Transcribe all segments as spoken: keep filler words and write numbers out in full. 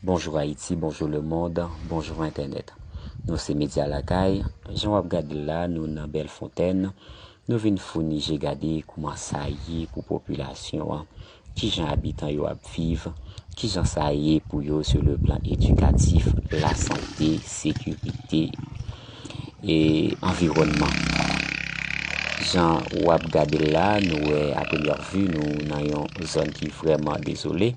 Bonjou Ayiti, bonjou lemonn, bonjou entènèt. Nou se Medya Lakay. Jan w ap gade l la, nou nan Bèlfonntèn. Nou vin founi je gade kouman sa ye pou popilasyon an, kijan abitan yo ap viv, kijan sa ye pou yo sou le plan edikatif, lasante, sekirite, e anviwònman. Jan w ap gade l la, nou wè a premyè vi, nou nan yon zòn ki vrèman dezole.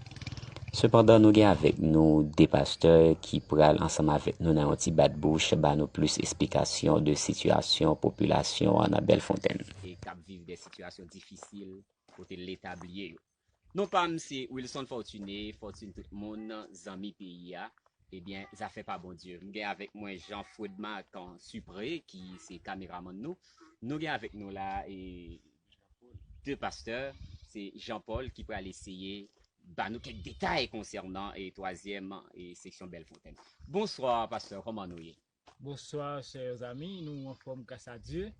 Sepandan, nou gen avèk nou de pastè ki pral ansanm avèk nou nan yon ti bat bouch, ba nou plis esplikasyon de sitiyasyon popilasyon an nan Bèlfonntèn. E k ap viv de sitiyasyon difisil, kote Leta bliye yo. Non pa m se Wilson Fortuné, Fortune tout moun, zanmi peyi a. Ebyen, zafè pa Bondye. M gen avèk mwen Jean Fredmarc Supré, ki se kameramann nou. Nou gen avèk nou la, e, de pastè, se Jean Paul ki pral eseye ba nou kèk detay konsènan, e, twazyèm, e, seksyon Bèlfonntèn. Bonswa, pastè, kòman nou ye? Bonsoir, chers amis. Nou anfòm gras a Dye.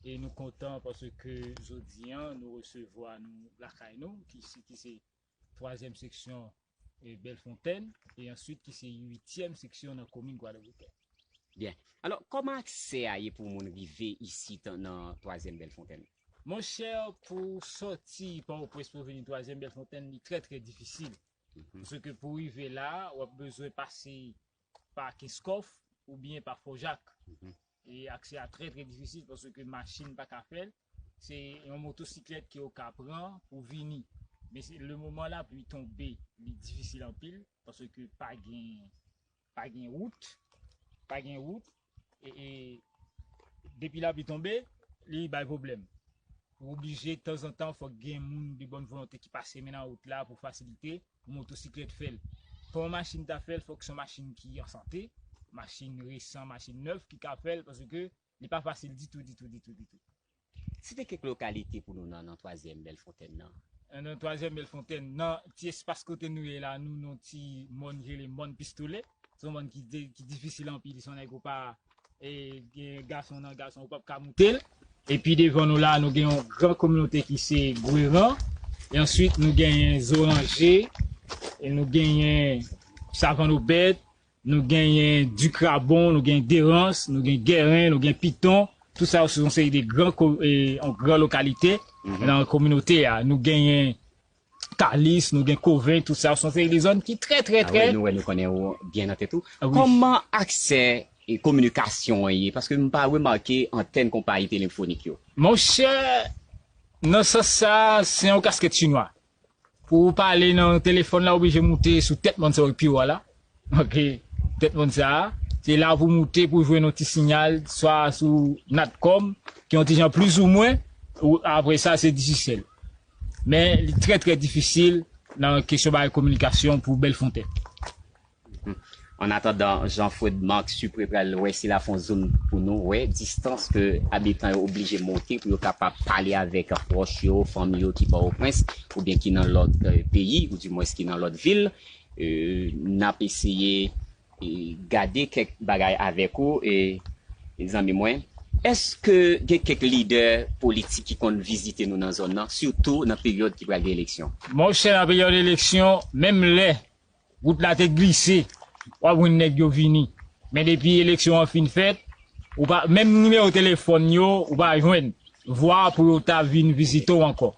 E nou kontan paske jodi a, nou resevwa nou lakay nou, ki se, ki se twazyèm seksyon, e, Bèlfonntèn, e answit ki se uityèm seksyon nan komin Gwadobouken. Byen. Alò, kòman aksè a ye pou moun rive isit nan twazyèm Bèlfonntèn? Monchè, pou sòti Pòtoprens pou vini twazyèm Bèlfonntèn, li trè, trè difisil. Mhm. Paske pou rive la, w ap bezwen pase pa Kenskòf oubyen pa Fòjak. Mhm. E aksè a trè, trè difisil paske machin pa ka fè l. Se yon motosiklèt ke w ka pran pou vini. Men se le moman lapli tonbe, li difisil anpil paske pa gen, pa gen wout, pa gen wout. E, e depi lapli tonbe, li bay pwoblèm. Ou oblije tanzantan fòk gen moun de bòn volonte ki pase men nan wout la pou fasilite, pou motosiklèt fè l. Pou yon machin ta fè l, fòk se yon machin ki an sante, machin resan, machin nèf ki ka fè l, paske li pa fasil ditou, ditou, ditou, ditou. Site kèk lokalite pou nou nan, nan twazyèm Bèlfonntèn nan. Nan twazyèm Bèlfonntèn, nan ti espas kote nou ye la, nou nan ti mòn ki rele Mòn Pistole. Se yon mòn ki, de- ki difisil anpil, se yon nèg ou pa, e, gen gason nan gason, ou p ap ka moute l. Epi devan nou la, nou gen yon gran kominote ki se Gweran. E answit, nou genyen Zoranje, e nou genyen Savann Obèd, nou genyen Dikrabon, nou gen Derans, nou gen Gèren, nou gen Piton. Tout sa yo se yon seri de gran, ko- e, yon gran lokalite nan kominote a. Nou genyen Kalis, nou gen Koven, tout sa yo se yon seri de zòn ki trè, trè, trè. Ah wi, nou wè, nou konnen ou byen nan tèt ou. Ah wi. Kòman aksè e kominikasyon an ye? Paske m pa remake antèn konpayi telefonik yo. Monchè, nan sans sa, se yon kaskèt chinwa. Pou w pale nan telefòn la, w oblije moute sou tèt mòn sa yo pi wo a la. Ok. Tèt mòn sa a. Se la pou w moute pou w jwenn yon ti siyal, swa sou Natcom, ki yon ti jan plizoumwen, ou, apre sa, se Digicel. Men, li trè, trè difisil nan kesyon bagay kominikasyon pou Bèlfonntèn. An atandan, Jean Fred Marc Supré pral wè si l a fè yon zoom pou nou, wè distans ke abitan yo oblije monte pou yo kapab pale avèk pwòch yo, fanmi yo ki Pòtoprens, oubyen ki nan lòt, eh, peyi, oudimwens ki nan lòt vil. Eh, n ap eseye, eh, gade kèk bagay avèk ou, e, e zanmi mwen. Èske gen kèk lidè politik ki konn vizite nou nan zòn nan, sitou nan peryòd ki pral gen eleksyon? Monchè, nan peryòd eleksyon, menm lè wout la te glise, w ap jwenn nèg yo vini. Men depi eleksyon an fin fèt, ou pa, menm nimewo telefòn yo, ou pa jwenn. Vwa pou yo ta vin vizite w ankò.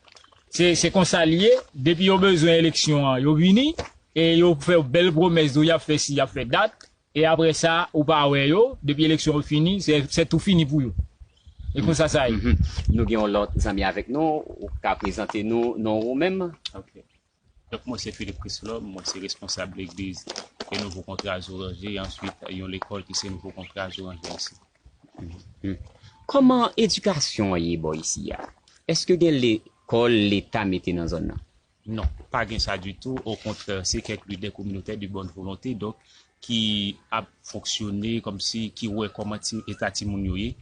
Se, se konsa l ye, depi yo bezwen eleksyon an, yo vini, e yo fè w bèl pwomès, yo y ap fè si, y ap fè dat, e apre sa, ou pa wè yo, depi eleksyon an fini, se, se tou fini pou yo. E konsa sa ye. Mhm. Nou gen yon lòt zanmi avèk nou, ou ka prezante nou, non ou menm? Ok. Donk, mwen se Philippe Christelhomme, mwen se responsab legliz e Nouvo Kontra Zoranje, e answit yon lekòl ki se Nouvo Kontra Zoranje isi. Hmm. Kòman edikasyon an ye bò isi a? Èske gen lekòl Leta mete nan zòn nan? Non, pa gen sa ditou. Okontrè, se kèk lidè kominotè de bòn volonte, donk, ki ap fonksyone kòmsi, ki wè kòman ti, eta timoun yo ye.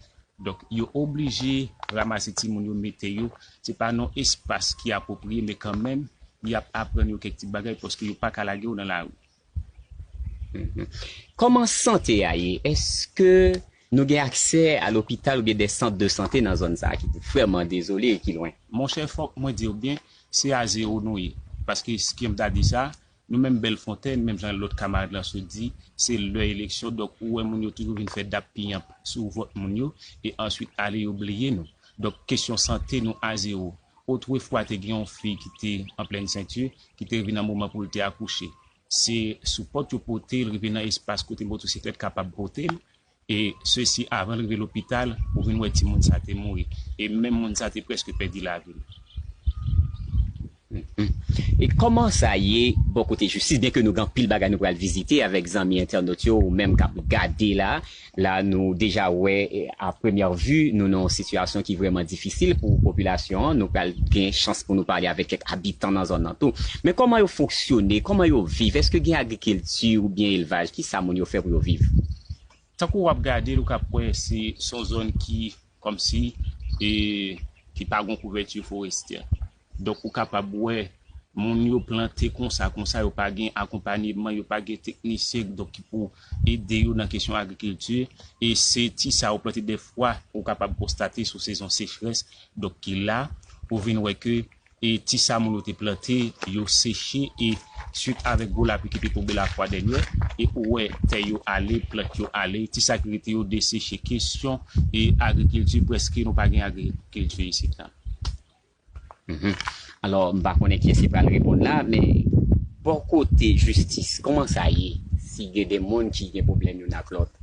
Donk, yo oblije ranmase timoun yo, mete yo. Se pa nan espas ki apwopriye, men kanmenm, y ap aprann yo kèk ti bagay paske yo pa ka lage yo nan lari. Mhm. Kòman sante a ye? Èske nou gen aksè a lopital oubyen de sant de sante nan zòn sa a ki vrèman dezole e ki lwen? Monchè, fòk mwen di w byen, se a zewo nou ye. Paske, si m ta di sa, Nou menm Bèlfontèn, menm jan lòt kamarad lan sot di, se lè eleksyon, donk ou wè moun yo toujou vin fè dap piyanp sou vòt moun yo, e answit ale yo bliye nou. Donk kesyon sante nou a zewo. Otrefwa te gen yon fi ki te an plèn senti, ki te rive nan moman pou l te akouche. Se sou pòt yo pote l, rive nan espas kote motosiklèt kapab pote l, e sesi avan l rive lopital, ou vin wè timoun sa te mouri. E menm moun sa te prèske pèdi lavi l. E kòman sa ye bò kote jistis, byen ke nou gen anpil bagay nou pral vizite avèk zanmi entènot yo ou menm k ap gade la, la nou deja wè a premyè vi nou nan yon sitiyasyon ki vrèman difisil pou popilasyon an, nou pral gen chans pou nou pale avèk kèk abitan nan zòn nan tou. Men kòman yo fonksyone, kòman yo viv, èske gen agrikilti oubyen elvaj, kisa moun yo fè pou yo viv? Tankou w ap gade l, ou ka wè se se yon zòn ki kòmsi e ki pa gen kouvèti forestè. Donk ou kapab wè moun yo plante konsa konsa, yo pa gen akonpanyeman, yo pa gen teknisyen donk ki pou ede yo nan kesyon agrikilti. E se ti sa yo plante, dèfwa ou kapab konstate sou sezon sechrès donk ki la, ou vin wè ke e ti sa moun yo te plante, yo seche e swit avèk gwo lapli ki te tonbe lafwa dènyè, e ou wè tè yo ale, plant yo ale, ti sa ki rete yo deseche. Kesyon e agrikilti, prèske nou pa gen agrikilti isit la. Alò, m pa konnen kiyès ki pral reponn la, men bò kote jistis, kòman sa ye si gen de moun ki gen pwoblèm youn ak lòt?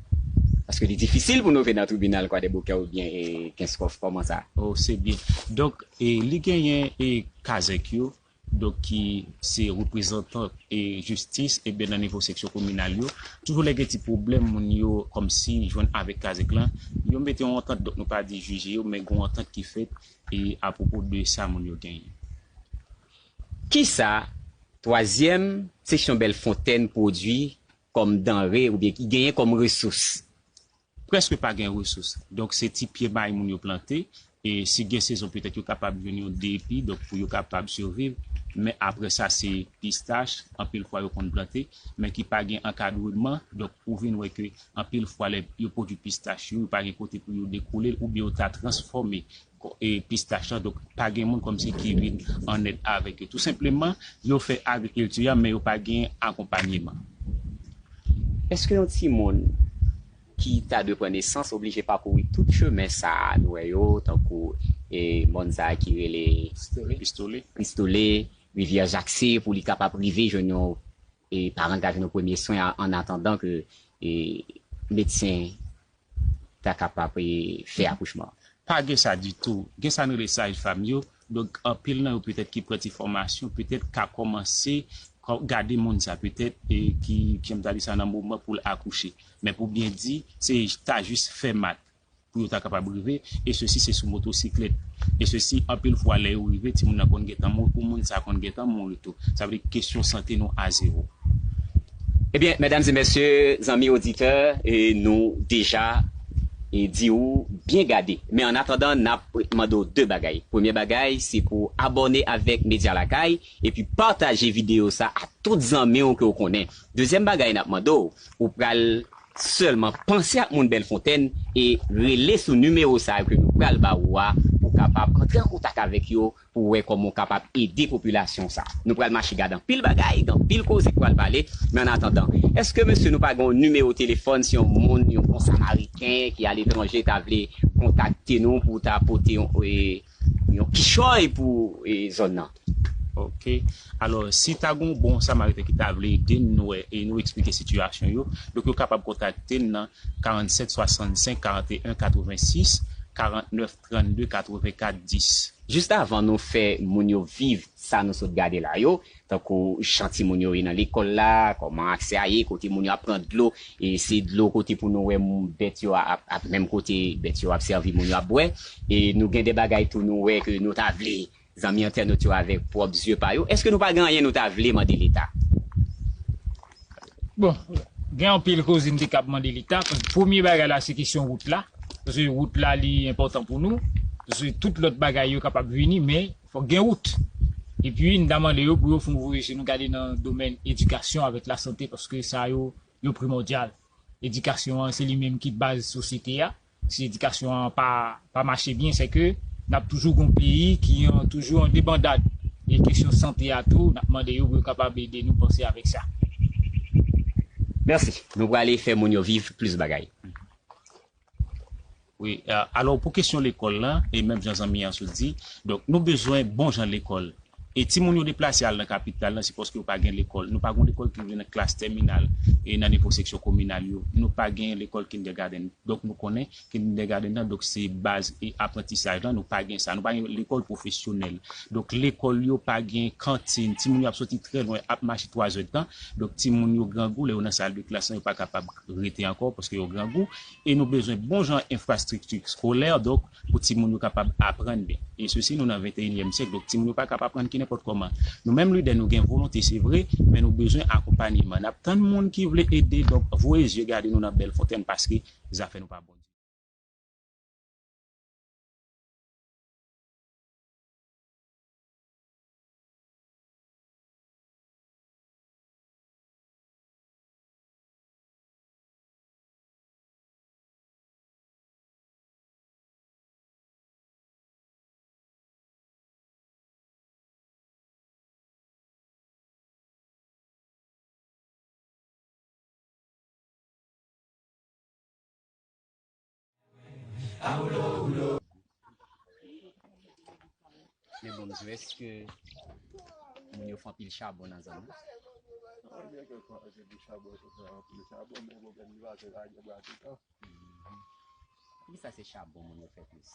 Paske li difisil pou nou rive nan tribinal Kwadèboukè oubyen e Kenskòf, kòman sa? Oh, se byen. Donk, e li genyen e kazèk yo, donk ki se reprezantan e jistis, ebyen nan nivo seksyon kominal yo, toujou lè gen ti pwoblèm, moun yo kòmsi jwenn avèk kazèk lan, yo mete yon antant, donk nou pa di jije yo, men gen yon antant ki fèt e apwopo de sa moun yo genyen. Kisa twazyèm seksyon Bèlfontèn pwodui kòm danre oubyen ki genyen kòm resous? Prèske pa gen resous. Donk se ti pye may moun yo plante. E si gen sezon, petèt yo kapab jwenn yon de epi, donk pou yo kapab siviv. Men apre sa, se pistach, anpil fwa yo konn plante, men ki pa gen ankadreman. Donk ou vin wè ke anpil fwa lè yo pwodui pistach yo, yo pa gen kote pou yo dekoule l, oubyen yo ta transfòme e pistach lan, donk pa gen moun kòmsi ki vin an èd avèk yo. Tou senpleman, yo fè agrikilti a, men yo pa gen akonpanyeman. Èske yon timoun ki ta dwe pran nesans oblije pakouri tout chemen sa a nou wè yo, tankou e mòn sa a ki rele Pistole. Pistole, Rivyè Jakse, pou li kapab rive jwenn yon e paran ka jwenn yon premye swen a- an atandan ke e medsen ta kapab e fè akouchman? Pa gen sa ditou. Gen sa nou rele saj fam yo. Donk anpil nan yo petèt ki pran ti fòmasyon, petèt ka kòmanse gade moun sa, petèt e ki, ki m ta di sa, nan moman pou l akouche. Men pou byen di, se ta jis fè mat pou yo ta kapab rive, e sesi se sou motosiklèt. E sesi anpil fwa lè yo rive, timoun nan konn gentan mouri, pou moun sa konn gentan mouri tou. Sa vle di kesyon sante nou a zewo. Ebyen, medam e mesye, zanmi oditè, e nou deja e di w byen gade. Men an atandan, n ap mande w de bagay. Premye bagay, se pou abòne avèk Medya Lakay epi pataje videyo sa a tout zanmi w ke w konnen. Dezyèm bagay n ap mande w, ou pral sèlman panse ak moun Bèlfontèn e rele sou nimewo sa a ke nou pral ba ou a pou kapab antre an kontak avèk yo pou wè kòman w kapab ede popilasyon sa. Nou pral mache gade anpil bagay, gen anpil koze k pral pale, men an atandan, èske mesye nou pa gen yon nimewo telefòn si yon moun, yon bon Samariken ki aletranje ta vle kontakte nou pou ta pote yon, e, yon kichòy pou e, zòn nan? Ok. Alò, si ta gen yon bon Samariten ki ta vle ede n, nou wè, e nou eksplike sitiyasyon yo, donk yo kapab kontakte n nan karanntsèt swasannsenk karanteyen katrevensis, karantnèf trannde katrevenkat dis. Jis avan nou fè moun yo viv sa nou sot gade la yo, tankou jan timoun yo ye nan lekòl la, kòman aksè a ye, kote moun yo ap pran dlo, e se dlo kote pou nou wè moun, bèt yo ap, ap menm kote bèt yo ap sèvi moun yo ap bwè, e nou gen de bagay tou nou wè ke nou ta vle zanmi entènot yo avèk pwòp zye pa yo. Èske nou pa gen anyen nou ta vle mande Leta? Bon, gen anpil koze n te kab mande Leta. Paske premye bagay la, se kesyon wout la. Paske wout la, li enpòtan pou nou. Paske tout lòt bagay yo kapab vini, men fòk gen wout. Epi, n ta mande yo pou yo fè yon voye je nou gade nan domèn edikasyon avèk lasante, paske sa yo, yo primòdyal. Edikasyon an, se li menm ki baz sosyete a. Si edikasyon an pa, pa mache byen, se ke n ap toujou gen yon peyi ki an, toujou an debandad. E kesyon sante a tou, n ap mande yo pou yo kapab ede nou panse avèk sa. Mèsi. Nou prale fè moun yo viv plis bagay. Wi, a- alò pou kesyon lekòl la, e menm jan zanmi an sot di, donk nou bezwen bon jan lekòl. E timoun yo deplase al nan kapital la, se paske yo pa gen lekòl. Nou pa gen lekòl ki rive nan klas tèminal e nan nivo seksyon kominal yo. Nou pa gen lekòl kindergarten. Donk nou konnen kindergarten nan, donk se baz e aprantisaj la, nou pa gen sa. Nou pa gen lekòl pwofesyonèl. Donk lekòl yo pa gen kantin. Timoun yo ap soti trè lwen, ap mache twa zè tan. Donk timoun yo grangou, lè yo nan sal de klas lan, yo pa kapab rete ankò paske yo grangou. E nou bezwen bon jan enfrastrikti eskolè, donk, pou timoun yo kapab aprann byen. E sesi, nou nan venteyinyèm syèk, donk timoun yo pa kapab aprann ki nenpòt kòman. Nou menm lidè, nou gen volonte, se vre, men nou bezwen akonpanyeman. N ap tann moun ki vle ede, donk, voye zye gade nou nan Bèlfontenn, paske zafè nou pa bon. Men bon, m di, èske moun yo fè anpil chabon nan zòn nan? Anpil chabon, anpil chabon, men pwoblèm li pa se pa gen bwa toutan. Poukisa se chabon moun yo fè plis?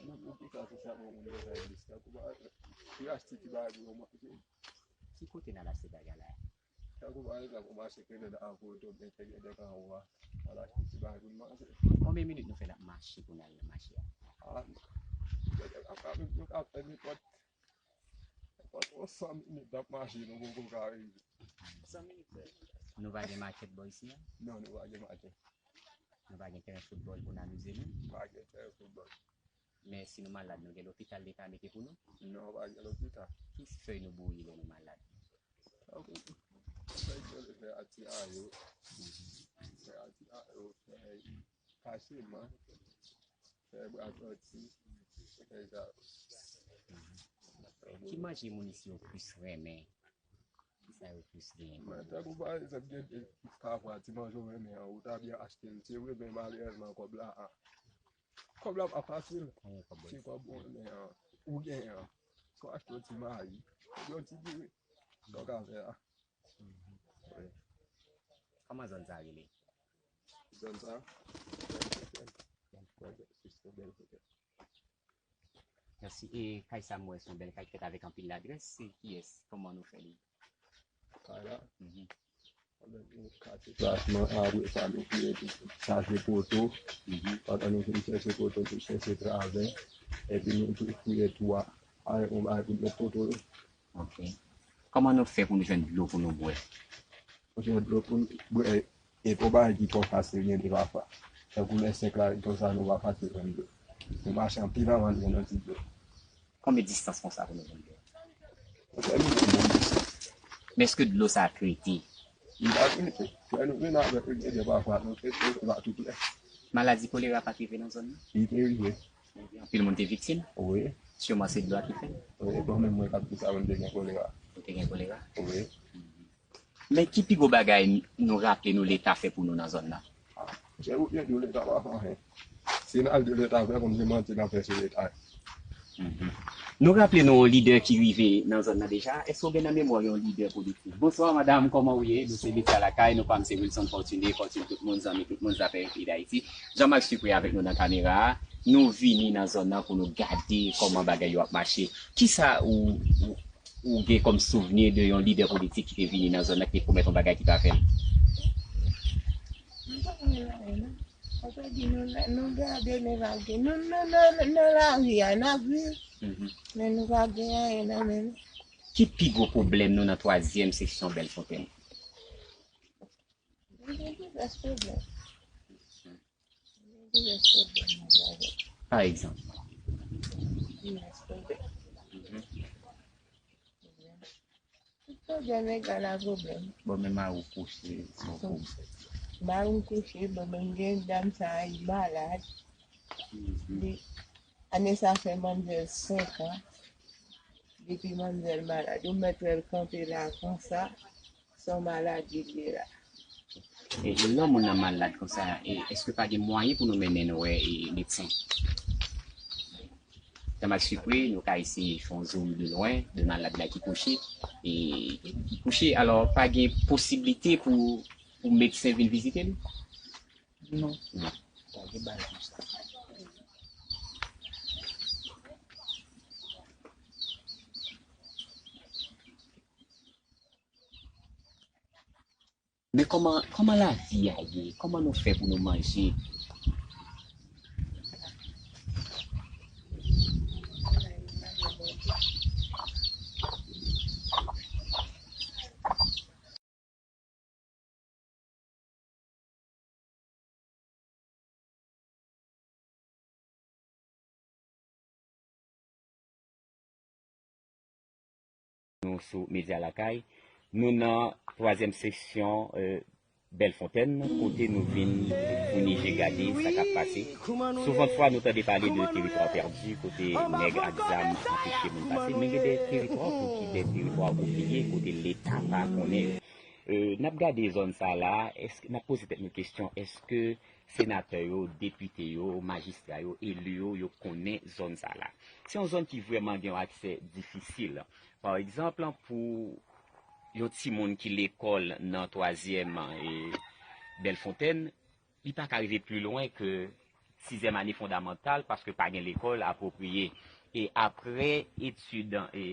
Mwen, poukisa se chabon moun yo fè plis? Tankou pa, yo achte ti bagay pou yo manje. Ki kote n al achte bagay la? Tankou pa egzanp, ou mache kene nan Avodo, byen te gen dèk anwo a, al achte ti bagay pou n manje. Konbyen minit nou fè n ap mache pou n al nan mache a? Ah, nou ka fè nenpòt, nenpòt yon san minit n ap mache, nou poko ka rive. San minit sèlman. Nou pa gen makèt bò isi a? Non, nou pa gen makèt. Nou pa gen teren foutbòl pou n amize nou? Pa gen teren foutbòl. Men si nou malad, nou gen lopital leta mete pou nou? Non, pa gen lopital. Ki fèy nou bouyi lè nou malad? Fèy, fèy ati a yo, fèy ati a yo, fèy kaseman, fèy bwa sòti, fèy sa yo. Ki manje moun isi yo plis renmen? Ki sa yo plis genyen? Mwen, tankou pa egzanp, gen de pafwa ti manje w renmen an, ou ta byen achte l, se vre, men malerèzman kòb la, a, kòb la pa fasil. Konbyen kòb ou Se kòb ou renmen an, ou genyen an. Si w achte yon ti mayi, yon ti diri, sa w ka fè a. Wi. Kòman zòn sa rele? Zòn sa? Bèlfontenn. Bèlfontenn. Mèsi. E kay sa m wè se yon bèl kay ki fèt avèk anpil ladrès. Se kiyès? Kòman nou fè li? Kay la? Mhm. Avèk yon katye plasman, apre sa nou fouye tou, chache poto. Mhm. Pandan nou fin chèche poto, nou chèche travè. Epi nou tou fouye tou a, avèk yon bagay pou nou met poto yo. Ok. Kòman nou fè pou nou jwenn dlo pou nou bwè? Pou jwenn dlo pou nou bwè, e pa yon bagay ki twò fasil gen de pafwa. Tankou lè sèk la, konsa nou pa fasil jwenn dlo. Nou mache anpil anvan nou jwenn yon ti dlo. Konbyen distans konsa pou nou jwenn dlo? Fè nou jwenn bon distans. Men èske dlo sa a trete? Li pa trete. Lè nou vin avèk li, gen de pafwa nou trete, li pa tout lè. Maladi kolera pa t rive nan zòn nan? Li te rive. Anpil moun te viktim? Wi. Siman se dlo a ki fè l? Wi, bon, menm mwen k ap di sa, mwen te gen kolera. Ou te gen kolera? Wi. Men ki pi gwo bagay nou raple nou Leta fè pou nou nan zòn nan? Se ou byen di w, Leta pa fè anyen. Si n al di Leta fè, konn se manti n ap fè sou Leta. Mhm. Nou raple nou yon lidè ki rive nan zòn nan deja. Èske w gen nan memwa w yon lidè politik? Bonswa, madanm, kòman w ye? Nou se Medya Lakay, nou pa m se Wilson Fortuné, Fortune tout moun, zanmi tout moun, zafè yon peyi Dayiti. Jean Marc Sucré avèk nou nan kamera a. Nou vini nan zòn nan pou nou gade kòman bagay yo ap mache. Kisa ou, ou, ou gen kòm souvni de yon lidè politik ki te vini nan zòn nan, ki te pwomèt yon bagay ki pa fè l? M pa gen anyen, non. Sa vle di nou la, nou gade, nou lage. Nou, nou, nou, nou, nan lari a, n ap viv, mhm, men nou pa gen anyen nan men nou. Ki pi gwo pwoblèm nou nan twazyèm seksyon Bèlfontenn? Nou gen divès pwoblèm. Nou gen divès pwoblèm nan twazyèm. Pa egzanp? Divès pwoblèm. Mhm. Tout pwoblèm egal a pwoblèm. Bon, men mari w kouche, bon, bon. Mari m kouche, bon, men m gen dam sa a, li malad. Mhm. Li, ane sa fè manzè senk an. Epi manmzèl malad. Ou mèt wè l kanpe la konsa, se yon maladi l ye la. E, e lè yon moun nan malad konsa, e, èske pa gen mwayen pou nou mennen l wè, e, medsen? Tan m ap sipre, nou ka eseye fè yon zoom de lwen de malad la ki kouche. E, ki kouche. Alò, pa gen posiblite pou, pou medsen vin vizite l? Non. Non. Pa gen bagay konsa. Men kòman, kòman lavi a ye? Kòman nou fè pou nou manje? Nou sou Medya Lakay. Nou nan twazyèm seksyon, e, Bèlfonntèn, kote nou vin founi je gade sa k ap pase. Souvan fwa, nou tande pale de teritwa pèdi, kote nèg ak zam anpeche moun pase, men gen de teritwa tou ki de teritwa oubliye, kote Leta pa konnen yo. E, n ap gade zòn sa la, èske, n ap poze tèt nou kesyon, èske senatè yo, depite yo, majistra yo, eli yo, yo konnen zòn sa la? Se yon zòn ki vrèman gen yon aksè difisil. Pa egzanp, pou yon timoun ki lekòl nan twazyèm, e, Bèlfonntèn, li pa ka rive pli lwen ke sizyèm ane fondamantal paske pa gen lekòl apwopriye. E apre etid, e,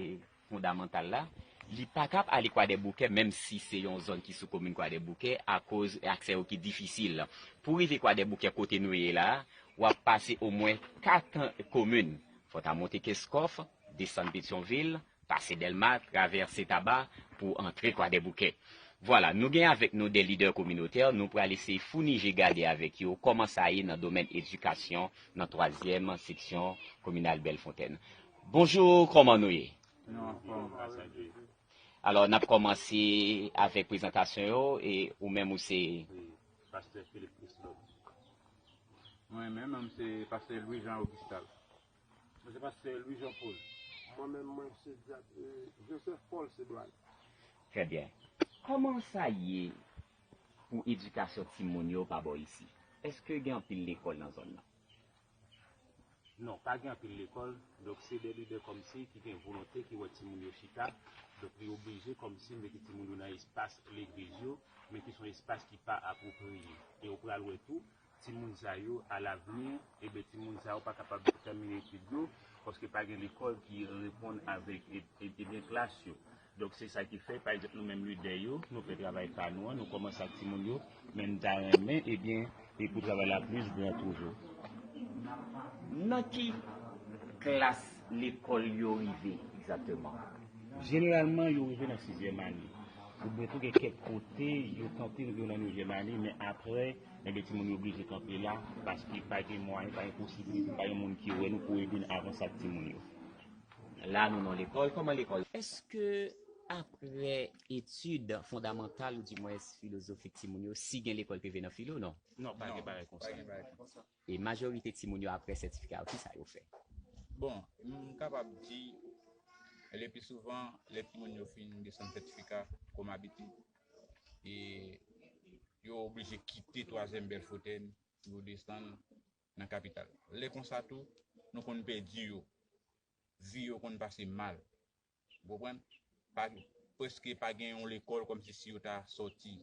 fondamantal la, li pa kab ale Kwadèboukè, menm si se yon zòn ki sou komin Kwadèboukè, akoz aksè yo ki difisil. Pou rive Kwadèboukè kote nou ye la, w ap pase omwen kat komin. Fò w ta monte Kenskòf, desann Petyonvil, pase Dèlma, travèse Taba pou antre Kwadèboukè. Vwala, nou gen avèk nou de lidè kominotè, nou pral eseye founi je gade avèk yo kòman sa ye nan domèn edikasyon nan twazyèm seksyon kominal Bèlfonntèn. Bonjou, kòman nou ye? Nou anfòm. Alò, n ap kòmanse avèk prezantasyon yo, e ou menm ou se? Wi, pastè Philippe Chrislot. Mwen menm, mwen se pastè Louis Jean Augustal. Mwen se pastè Louis Jean Paul. Mwen menm, mwen se dyak, e, Joseph Paul Cédral. Trè byen. Kòman sa ye pou edikasyon timoun yo pa bò isi? Èske gen anpil lekòl nan zòn nan? Non, pa gen anpil lekòl. Donk, se de lidè kòmsi ki gen volonte, ki wè timoun yo chita. Donk, li oblije kòmsi mete timoun yo nan espas legliz yo, men ki se yon espas ki pa apwopriye. E ou pral wè tou, timoun sa yo, alavni, ebyen, timoun sa yo pa kapab tèmine etid yo, paske pa gen lekòl ki reponn avèk, e, e, ebyen, klas yo. Donk, se sa ki fè, pa egzanp, nou menm lidè yo, nou fè travay pa nou an, nou kòmanse ak timoun yo, men n ta renmen, ebyen, e pou travay la plis gran toujou. Nan ki klas lekòl yo rive egzakteman? Jeneralman, yo rive nan sizyèm ane. Oubyen tou gen kèk kote, yo tante rive nan nevyèm ane, men apre, ebyen, timoun yo oblije kanpe la, paske pa gen mwayen, pa gen posiblite, pa gen moun ki wè nou pou ede n avanse ak timoun yo. La, nou nan lekòl. Kòman lekòl? Èske apre etid fondamantal, oudimwens filozofik timoun yo, si gen lekòl prive nan filo, non? Non, pa gen bagay konsa. E majorite timoun yo, apre sètifika yo, kisa yo fè? Bon, m kapab di, le pli souvan, lè timoun yo fin desann sètifika, kòm abitid, e yo oblije kite twazyèm Bèlfonntèn pou yo desann nan kapital. Lè konsa tou, nou konn pèdi yo. Vi yo konn pase mal. Ou konprann? Pa, prèske pa gen yon lekòl kòmsi si yo ta sòti.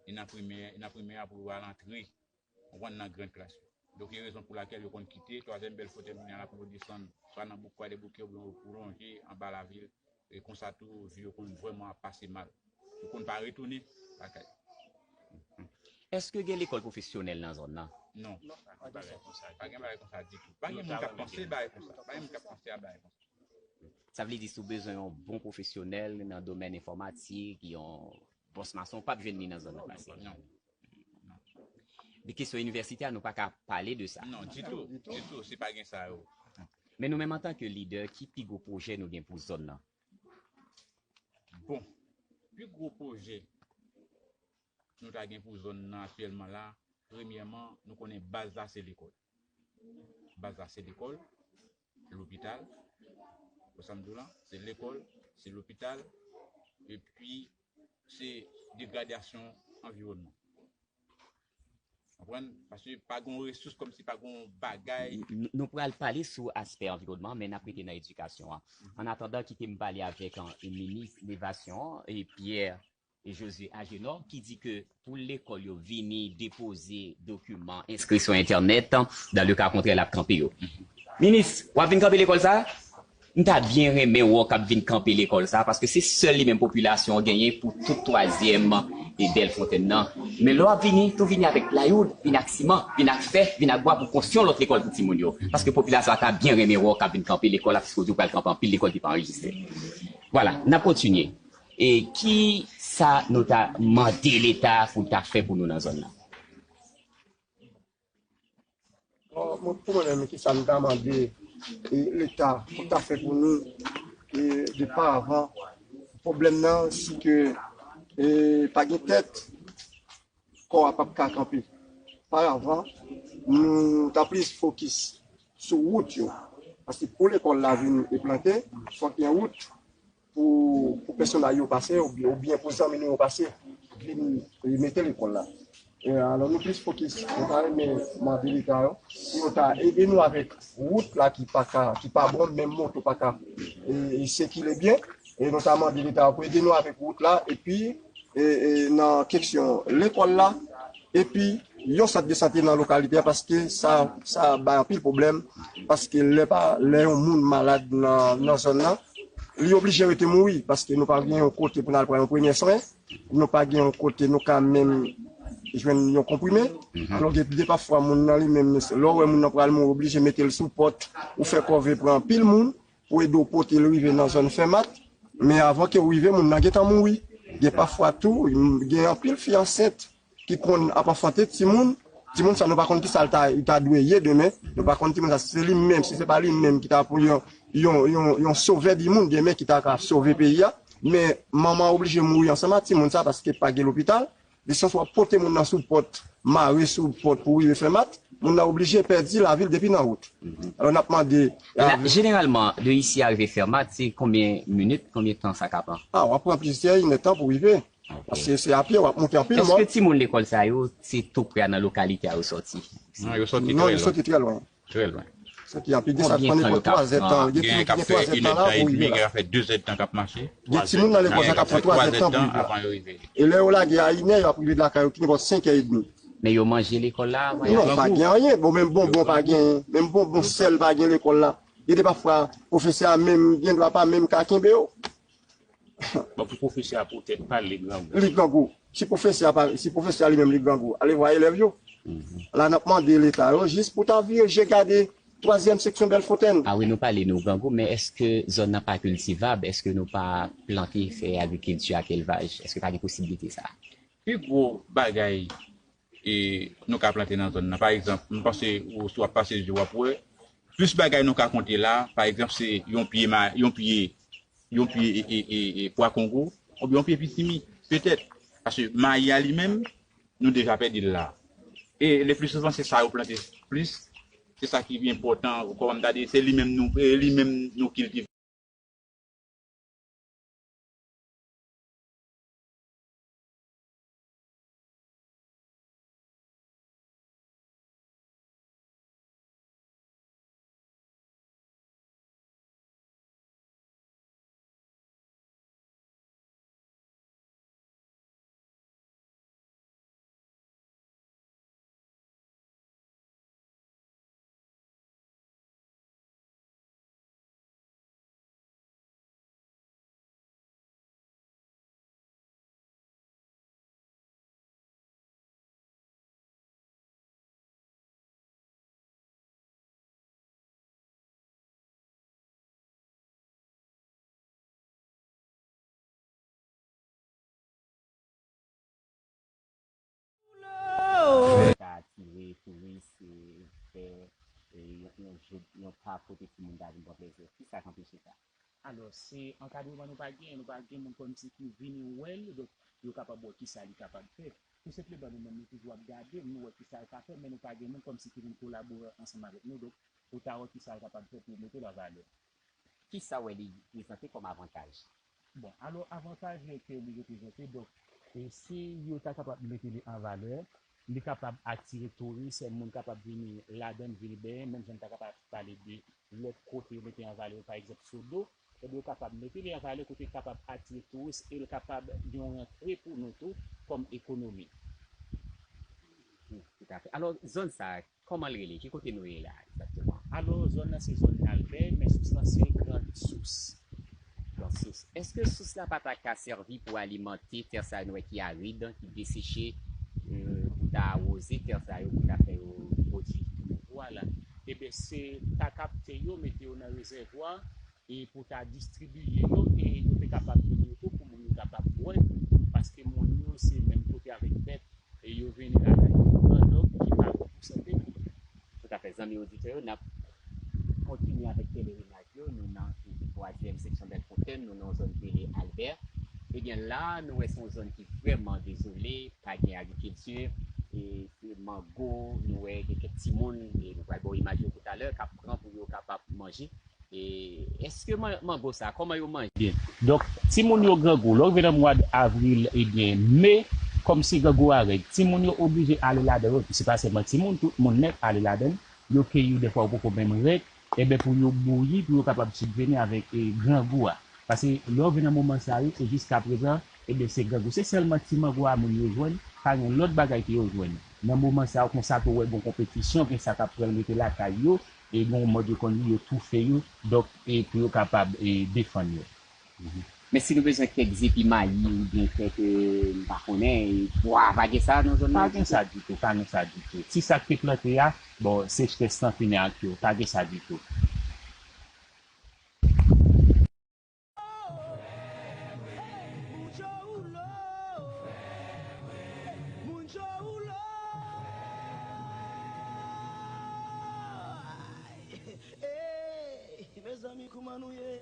E nan primè, e nan primè a pou yo al antre, ou konprann, nan grann klas yo. Donk, e rezon pou lakèl yo konn kite twazyèm Bèlfonntèn kounye a la pou yo desann, swa nan bouk Kwadèboukè oubyen yo pwolonje anba lavil. E konsa tou, vi yo konn vrèman ap pase mal. Yo konn pa retounen lakay. Èske gen lekòl pwofesyonèl nan zòn nan? Non. Pa gen bagay konsa ditou. Pa gen moun k ap panse bagay konsa. Pa gen moun k ap panse a bagay konsa. Sa vle di si w bezwen yon bon pwofesyonèl nan domèn enfòmatik, yon bòs mason, w p ap jwenn li nan zòn nan pase. Non. De kesyon inivèsite a, nou pa ka pale de sa. Non, ditou, ditou, si pa gen sa yo. Men nou menm antanke lidè, ki pi gwo pwojè nou gen pou zòn nan? Bon, pi gwo pwojè nou ta gen pou zòn nan aktyèlman la, premyèman, nou konnen baz la se lekòl. Baz la se lekòl, lopital, Sa m di w la, se lekòl, se lopital, epi se degradasyon anviwònman. Konprann? Paske pa gen resous, kòmsi pa gen bagay. Nou pral pale sou aspè anviwònman, men n ap rete nan edikasyon an. An atandan, kite m pale avèk minis levasyon an, Pierre Josué Agénor, ki di ke pou lekòl yo vini depoze dokiman enskri sou entènèt, dans le cas contraire l ap kanpe yo. Minis, w ap vin kanpe lekòl sa? M ta byen renmen wè w k ap vin kanpe lekòl sa, paske se sèl li menm popilasyon an genyen pou tout twazyèm e Bèlfontenn nan. Men lè w ap vini, tou vini avèk playoud, vin ak siman, vin ak fè, vin ak bwa pou konstwi yon lòt lekòl pou timoun yo. Paske popilasyon an ta byen renmen wè w k ap vin kanpe lekòl la, piske w di w pral kanpe anpil lekòl ki pa anrejistre. Vwala, n ap kontinye. E ki sa nou ta mande Leta pou l ta fè pou nou nan zòn nan? Bon, mwen, pou mwen menm, ki sa m ta mande e, Leta pou ta fè pou nou e, de paravan? Pwoblèm nan, si ke e, pa gen tèt, kò a p ap ka kanpe. Paravan, nou ta plis fokis sou wout yo. Paske pou lekòl la vin enplante, fòk gen wout pou, pou pèsonay yo pase, oubyen, oubyen pou zanmi nou yo pase, vin mete lekòl la. E, alò, nou plis fokis, nou ta renmen mande Leta yo, pou yo ta ede nou avèk wout la ki pa ka, ki pa bon, menm moto pa ka e, e, sikile byen. E nou ta mande Leta yo pou ede nou avèk wout la, epi e, e, nan kesyon lekòl la, epi yon sant de sante nan lokalite a, paske sa, sa bay anpil pwoblèm, paske lè pa, lè yon moun malad nan, nan zòn nan, li oblije rete mouri, paske nou pa gen yon kote pou n al pran yon premye swen, nou pa gen yon kote nou ka menm jwenn yon konprime. Alò, gen de pafwa moun nan li menm, lè w wè moun nan pral mouri, oblije mete l sou pòt, ou fè kòve pran anpil moun, pou ede w pote l rive nan zòn Fèmat, men avan ke w rive, moun nan gentan mouri. Gen pafwa tou, gen anpil fi ansent ki konn ap anfante timoun. Timoun sa, nou pa konn kisa l ta, li ta dwe ye demen. Nou pa konn timoun sa, si se li menm, si se pa li menm ki ta pou yon, yon, yon, yon sovè di moun demen ki ta ka sove peyi a. Men manman oblije mouri ansanm ak timoun sa paske pa gen lopital. Li sanse w ap pote moun nan sou pòt, mare sou pòt pou rive Fèmat, moun nan oblije pèdi lavi l depi nan wout. Alò n ap mande. Jeneralman, de isi a rive Fèmat, se konbyen minit, konbyen tan sa ka pran? A, w ap pran plizyè inèdtan pou rive. Paske se apye, w ap monte anpil mòn. Èske timoun lekòl sa yo, se tou pre a nan lokalite a yo sòti? Non, yo sòti trè lwen. Trè lwen. Sa ki anpil de sa pran nenpòt twa zèdtan. Gen timoun ki gen twa zèdtan la pou rive la. Gen k ap fè inèdtan edmi, gen k ap fè de zèdtan k ap mache. Gen timoun nan lekòl sa k ap pran twa zèdtan pou rive la. E lè yo lage a inè, yo ap rive lakay yo ki nenpòt senkè edmi. Men yo manje lekòl la? Non, pa gen anyen. Bon, menm bonbon pa gen. Menm bonbon sèl pa gen lekòl la. Gen de pafwa, pwofesè a menm, gendwa pa menm ka kenbe yo. Bon, pou pwofesè a poutèt pa li grangou. Li grangou. Si pwofesè a pa, si pwofesè a li menm li grangou, ale vwa elèv yo. La n ap mande Leta yo jis pou ta vire je gade twazyèm seksyon Bèlfontenn. A wi, nou pale nou grangou, men èske zòn nan pa kiltivab? Èske nou pa plante, fè agrikilti ak elvaj? Èske pa gen posiblite sa? Pi gwo bagay e, nou ka plante nan zòn nan. Pa egzanp, m panse ou si w ap pase je w ap wè, plis bagay nou ka konte la, pa egzanp, se yon pye, yon pye, yon pye e, e, e, e, pwa kongo, oubyen yon pye pitimi, petèt. Paske mayi a li menm, nou deja pèdi l la. E le pli souvan, se sa yo plante plis, se sa ki pi enpòtan, kòman m ta di, se li menm nou, e li menm nou kiltive. Ka atire touris, fè yon, yon pa kote timoun ta vin pran plezi. Kisa k anpeche sa? Alò, se ankadreman nou pa genyen, nou pa gen moun kòmsi ki vini wè l, donk yo kapab wè kisa li kapab fè. Tou senpleman nou menm nou toujou ap gade, nou wè kisa l ka fè, men nou pa gen moun kòmsi ki vin kolabore ansanm avèk nou, donk pou ta wè kisa l kapab fè pou mete l an valè. Kisa w wè li prezante kòm avantaj? Bon, alò, avantaj yo ke li reprezante, donk, e si yo ta kapab mete li an valè, li kapab atire touris, moun kapab vini ladan l, vini benyen, menm jan n ta kapab pale de lòt kote yo mete an valè, pa egzanp, Sodo, ebyen, yo kapab mete li an valè kote l kapab atire touris e l kapab gen yon rantre pou nou tou kòm ekonomi. Wi, toutafè. Alò, zòn sa a, kòman l rele? Ki kote nou ye la, egzakteman? Alò, zòn nan se zòn Nalbè, men sous lan se Grand Sous. Grand Sous. Èske sous la pa ta ka sèvi pou alimante tè sa yo nou wè ki arid, ki deseche, e, pou ta awoze tè sa yo, pou ta fè yo pwodui? Vwala. Ebyen, se ta kapte yo, mete yo nan rezèvwa, e pou ta distribiye yo, e yo te kapab vin yo tou pou moun yo kapab bwè, paske moun yo se menm kote avèk bèt, e yo vini lakay yo pran dòg ki pa bon pou sante moun. Toutafè, zanmi oditè yo, n ap kontinye avèk pelerinaj yo. Nou nan toujou twazyèm seksyon Bèlfontenn, nou nan yon zòn ki rele Albè. Ebyen, la, nou wè se yon zòn ki vrèman dezole, pa gen agrikilti, e se mango, nou wè gen kèk timoun, e nou pral ba w imaj yo toutalè, k ap pran pou yo kapab manje. E èske man- mango sa, kòman yo manje? Byen. Donk, timoun yo grangou. Lè w rive nan mwa avril, ebyen, me, kòmsi grangou a rèd, timoun yo oblije ale ladan yo. Se pa sèlman timoun, tout moun nèt ale ladan l. Yo keyi, dèfwa yo poko menm rèd. Ebyen, pou yo bouyi, pou yo kapab sibveni avèk, e, grangou a. Paske lè w vin nan moman sa yo, e jiskaprezan, ebyen, se grangou. Se sèlman ti mango a moun yo jwenn, pa gen lòt bagay ke yo jwenn. Nan moman sa yo, konsa tou, w wè gon konpetisyon, gen sa k ap pran mete lakay yo, e gon mòd yo konn yo toufe yo, donk, e pou yo kapab, e, defann yo. Men si nou bezwen kèk zepi mayi oubyen kèk, e, m pa konnen, e, pwa, pa gen sa nan zòn nan ditou? Pa gen sa ditou, pa gen sa ditou. Ti sa k te plante a, bon, sechrès lan fini ak yo, pa gen sa ditou. Hey, mezanmi, kòman nou ye?